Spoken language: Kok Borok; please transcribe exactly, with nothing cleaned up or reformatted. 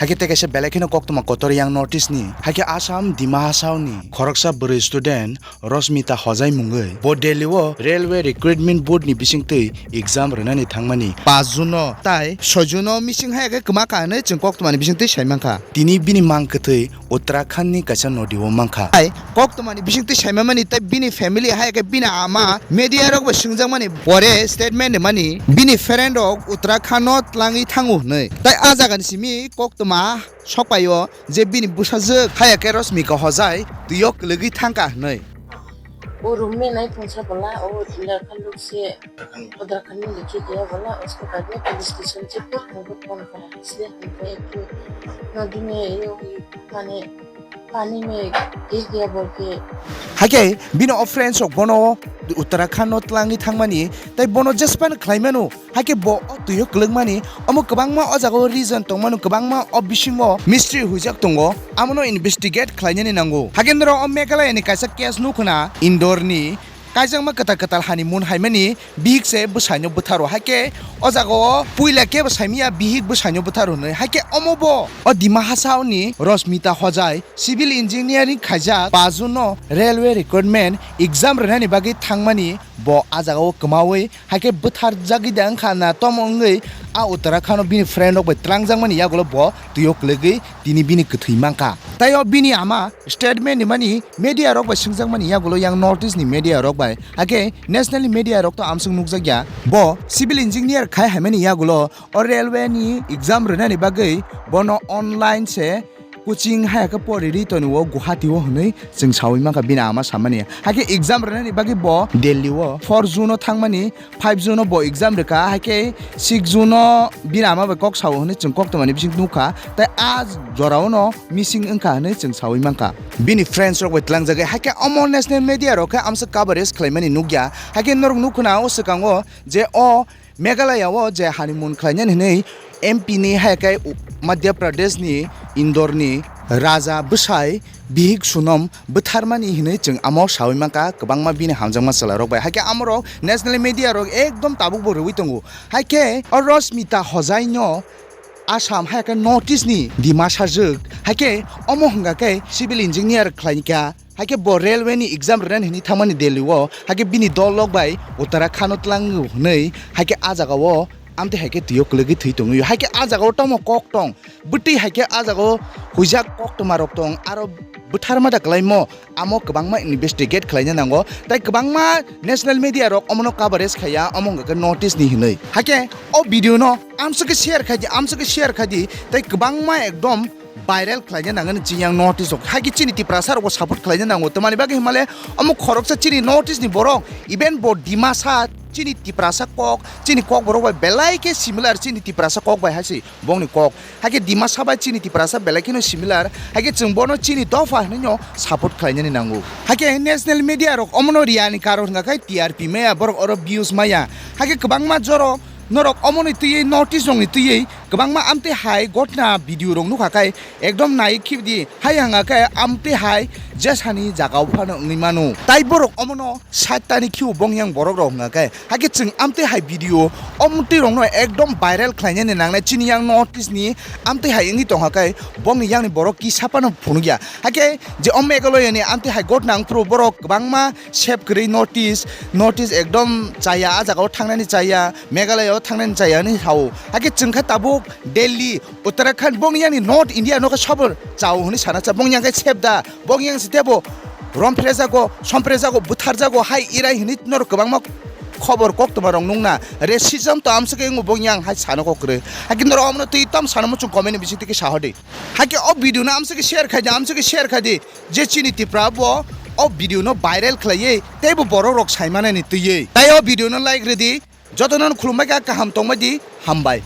Hakhe tei kaisa belai kheno koktwma kotor yang North East ni, hakhe Assam Dima Hasao ni khoroksa bwrwi student Rosmita Hojai mungwi bo Delhi o Railway Recruitment Board ni bisingtwi exam rwnani thangmani paanch June o tai soi June o missing hai khe kwma ka hinwi chwng koktwma ni bisingtwi sai mankha. Tini bini mang kwthwi Uttarakhand ni kaisa nodi o mankha. Tai koktwma ni bisingtwi saimamani tai bini family hai khe bini ama media rok bai swngjakmani pore statement rimani bini friend rok Uttarakhand no tlangwi thango hwnwi. Tai a jaga ni simi koktwma sokpaio je bini bwsajwk hai khe Rosmika Hojai twi o kwlwgwi thangkha hwnwi. O room ni nai phungsa bwla o lekha lukse Uttarakhand ni likhi gaya bwla, uske baad mein police station se phone kara. Isliye hum to ek nodi mein ye mane pani mein gir gaya bol ke. Hakhe bini o friends rok bono Uttarakhand no tlangwi thangmani tei bono jespan khlaimano, hakhe bo o twi o kwlwkmani omo kwbangma o jaga o reason tongmano, kwbangma o bisingo mystery huijak tongo, amono investigate khlainani nango. Hakhe norok o Meghalaya ni kaisa case nukhuna Indore ni kaijakma kwtal kwtal honeymoon haimani bihik se bwsaino bwtharo, hakhe o jaga o puila kebo saimanya bihik bwsaino bwtharo hwnwi, hakhe omo bo o Dima Hasao ni Rosmita Hojai civil engineering khaijak paanch June no railway recruitment exam rwnani bagwi thangmani bo a jaga o kwmawi, hakhe bwtharjagwi da wngkha na tomo wngwi a Uttarakhand o bini friend rok bai twlangjakmani yagulo bo twi o kwlwgwi tini bini kwthwi mankha. Tai o bini ama statement rimani media rok bai swngjakmani yagulo yang North East ni media rok bai, hakhe national ni media rok to amswk nukjakya. Bo civil engineer khai haimani yagulo o railway ni exam rwnani bagwi bono online se coaching hai khe pori ri tonio Guwahati o hwnwi chwng sawi mankha bini ama samani. Hakhe exam rwnani bagwi bo Delhi o four June o thangmani, five June o bo exam rwkha, hakhe six June o bini ama bai kok sao hwnwi chwng koktwmani bising nukha, tei a jorao no missing wngkha hwnwi chwng sawi mankha. Bini friends rok bai twlangjagwi, hakhe omo national media rok khe amswk coverage khlaimani nukya, hakhe norok nukhuna o swkango je o Meghalaya o je honeymoon khlainani hwnwi M P ni hai khe Madhya Pradesh ni Indore ni Raja bwsai bihik sunom bwtharmani hinwi chwng amo sawi mankha kwbangma bini hamjakma chwla rok bai. Hakhe amorok national media rok ekdom tabuk bo rwui tongo. Hakhe o Rosmita Hojai no Assam hai khe North East ni Dimasa jwk. Hakhe omo hwnkha khe civil engineer khlaikha. Hakhe bo railway ni exam rwnani hinwi thangmani Delhi o. Hakhe bini dol rok bai Uttarakhand o tlango hinwi. Hakhe a jaga o amtwi hai khe twi o kwlwgwi thwi tongwi. Hakhe a jaga o tamo kok tong. Bwtwi hai khe a jaga o huijak koktwma rok tong, aro bwtharma da kwlaimo, amo kwbangma investigate khlaina nango, tei kwbangma national media rok omono coverage khaiya, omo wngkha khe North East ni hinwi. Hakhe o video no amswk khe share khai di, amswk khe share khai di, tei kwbangma ekdom viral khlaina nangani chini yang North East rok. Hakhe chini Tiprasa rokbo support khlaina nango, tamani bagwi hinmale omo khoroksa chini North East ni borok, even bo Dimasa chini Tiprasa kok, chini kok borok bai belai khe similar chini Tiprasa kok bai hai se. Bongni kok. Hakhe Dimasa bai chini Tiprasa belai kheno similar. Hakhe chwng bono chini dopha hinwi no support khlainani nango. Hakhe national media rok omono riyani karon hwnkha khe T R P maya, borok oro views maya. Hakhe kwbangma joro norok omoni twiwi notice rokni twiwi kwbangma amtwi hai gotna video rok nukha khe ekdom nai khibidi. Hai hwnga khe amtwi hai jesani jagao phano wngwi mano. Tai borok omono side tani khiu bongyang borok rok hwnga khe. Hakhe chwng amtwi hai video, omtwi rokno ekdom viral khlainani nangnai chini yang notice ni amtwi hai wngwi tongkha khe bongni yang ni borok kisa phano phunukya. Hakhe je o Meghalaya ni amtwi hai gotna wngphuru borok kwbangma save kwrwi notice, notice ekdom chaya, a jagao thangnani chaya, Meghalaya o thangnani chaya hinwi sao. Hakhe chwng khe tabuk Delhi, Uttarakhand bongni yang ni North India no khe sobo chao hinwi sana cha, bongni yang khe save da. Bong yang sitebo romphrejago, somphrejago, butharjago, hai irai hinwi norok kwbangma khobor koktwma rok nukna. Racism to amswk wngmo bong yang hai sano kok kwrwi. Hakhe norok omono twi tam sano muchung comment ni bising twi khe sahodi. Hakhe o video no amswk khe share khai di, amswk khe share khai di. Je chini Tipra bo o video no viral khlaiwi teibo borok rok saimanani twiwi. Tai o video no like rwdi. Jotono khulumbai kha, kaham tongbai di, hambai.